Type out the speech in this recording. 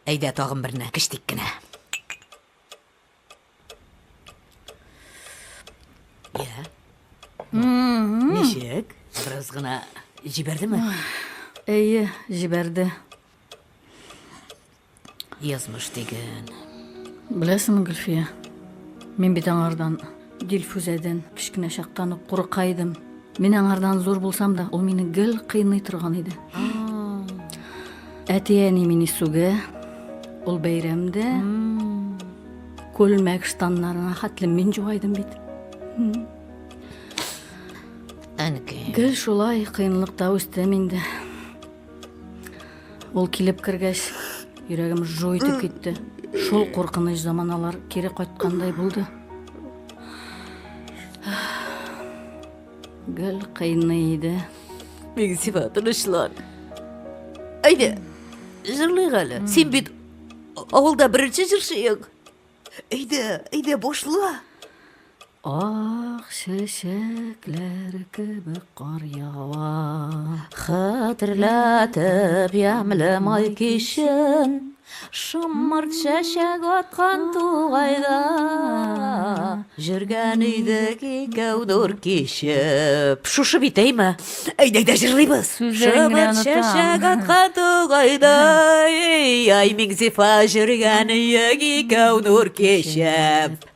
Әйдә тагын берне, кечтек кенә. Я. Ничек? Бераз гына җибәрдеме? Әйе, җибәрде. Язмыш диген. Беләсеңме, Гөлфия, мин бит аңардан, Дилфүзәдән кечкенә чактан ук курка идем. Мин аңардан зур булсам да, ул мине гел кыйный торган иде. Әти-әни мине сүгә, ул бәйрәмдә күлмәк штаннарына хәтле мин жуа идем бит. Әнкәй. Гел шулай кыенлыкта үстем инде. Ул килеп кергәч, йөрәгем жу итеп китте. Шул куркыныч заманалар кире кайткандай булды. Гел кыйный иде. Миңзифа, тынычлан. Әйдә, җырлыйк әле. Син бит авылда беренче җырчы идең. Әйдә, әйдә, башла. Ак чәчәкләр кебек кар ява. Хәтерләтеп ямьле май кичен, Шомырт чәчәк аткан тугайда Җөргән идек икәү нур кичеп. Шушы бит, әйме? Әйдә, әйдә, җырлыйбыз. Сүзләрен генә Шомырт онытам. чәчәк аткан тугайда, Ай, Миңзифа, җөргән идек икәү нур кичеп.